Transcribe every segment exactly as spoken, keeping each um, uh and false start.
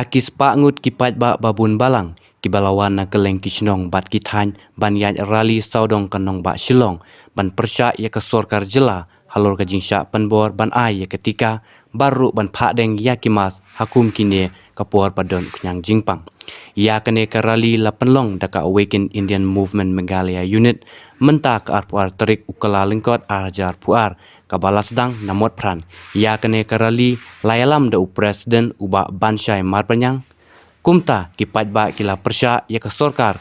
Ki spah ngut ki paidbah babun balang kiba la wan na kylleng ki shnong bad ki thaiñ ban ïaid rally sawdong ka nongbah Shillong ban pyrshah ïa ka sorkar jylla halor ka jingshah pynbor ban ai ïa ka tika bad ruh ban phah deng ïa ki mask ha kum kine ka por ba don u khñiang jingpang. Ïa kane ka rally la pynlong da ka Awaken Indian Movement Meghalaya Unit mynta ka arphew ar tarik u Kyllalyngkot ar hajar arphew ar kaba la sdang na Motphran. Ïa kane ka rally la ïalam da u President u Bah Banshai Marpyrnyang. Kumta ki paidbah ki la pyrshah ïa ka sorkar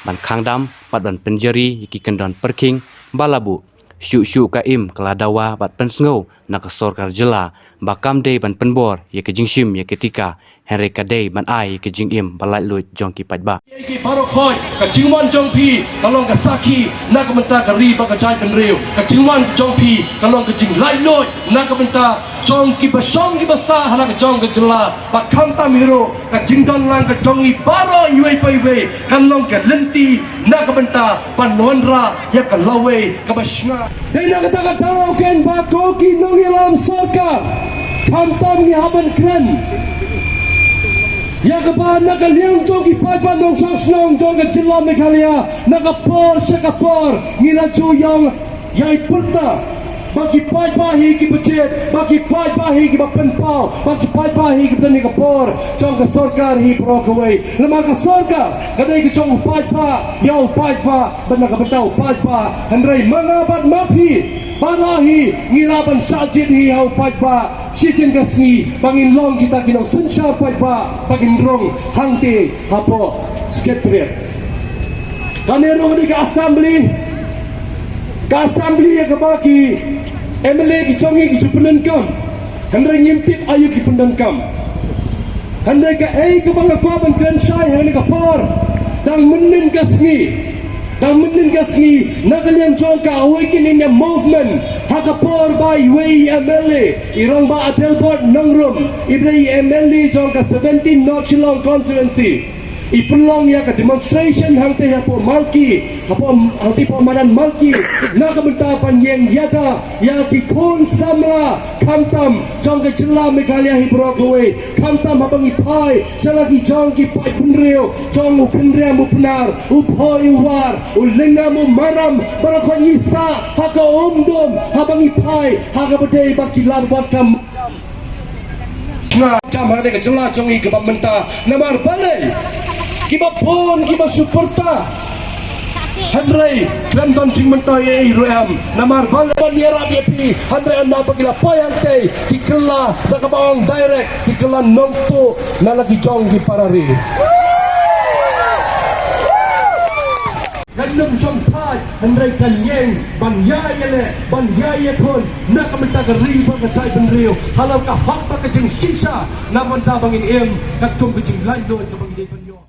ban khang dam bad ban pynjari ïa ki kyndon pyrkhing ba la buh. Shuh shuh ka im ka la dawa bad pynsngew na ka sorkar jylla ba kam dei ban pynbor ïa ka jingshim ïa ka tika, hynrei ka dei ban ai ïa ka jingim ba laitluid jong ki paidbah. Ki baroh khoit, ka jingwan jong phi ka long ka sakhi na ka bynta ka ri bad ka jaitbynriew. Ka jingwan jong phi ka long ka jinglaitluid na ka bynta jong kiba shong kiba sah ha la ka jong ka jylla. Bad khamtam hi ruh ka jingdon lang ka jong ngi baroh iwei pa iwei kan long ka lynti na ka bynta ban wanrah ïa ka lawei kaba shngaiñ. Dei na kata ka daw kein ba ko ki nongïalam sorkar, khamtam ngi hap ban kren ïa kaba na ka liang jong ki paidbah nongshong shnong jong ka jylla Meghalaya, na ka por sha ka por ngi la ju ïong ïai pyrta ba ki paidbah hi kiba jied, ba ki paidbah hi kiba pynpaw, ba ki paidbah hi kiba don ïa ka bor jong ka sorkar hi baroh kawei. Namar ka sorkar ka dei ka jong u paidbah ïa u paidbah bad na ka bynta u paidbah. Hynrei ma nga bad ma phi baroh hi ngi lah ban shah jied hi ha u paidbah. Shisien ka sngi ba ngin long kita ki nongsynshar paidbah ba ngin rung hangtei hapoh Secretariat. Kane ruh ka dei ka assembly, ka assembly ïa kaba ki M L A ki jong ngi ki ju pyndonkam. Hynrei ngim tip aïu ki pyndonkam. Hynrei kaei kaba nga kwah ban kren shai ha kane ka por, dang mynnin ka sngi, dang mynnin ka sngi na ka liang jong ka Awaken India Movement, ha ka por ba iwei i M L A, i Rangbah Adelbert Nongrum, iba dei i M L A jong ka seventeen North Shillong Constituency, i pynlong ïa ka demonstration hangtei hapoh Malki, hapoh, hangtei hapoh madan Malki, na ka bynta ban ïeng ïada ïa ki khun samla khamtam jong ka jylla Meghalaya hi baroh kawei. Khamtam haba ngi phai sha la ki jong ki paidbynriew jong u Khynriam u Pnar, u Phoi u War, u Lyngngam u Maram, baroh khoit ngi sah ha ka umdum haba ngi phai ha kaba dei ba ki lar bad kam. Nga jam ha ka jylla jong ngi kaba mynta namar balei kiba bun kiba shu pyrta. Hynrei khlem don jingmyntoi ei ruh em namar balei ban ïarap ïa phi, hynrei ynda ba ki la poi hangtei ki kylla da kaba ong direct, ki kylla nongtuh na la ki jong ki para ri. Kan nym shong phai hynrei kan ïeng ban ïai ïaleh ban ïai ïakhun na ka bynta ka ri bad ka jaitbynriew halor ka hok bad ka jingshisha na bynta ba ngin im katkum ka jinglaitluid kaba ngi dei ban ïoh.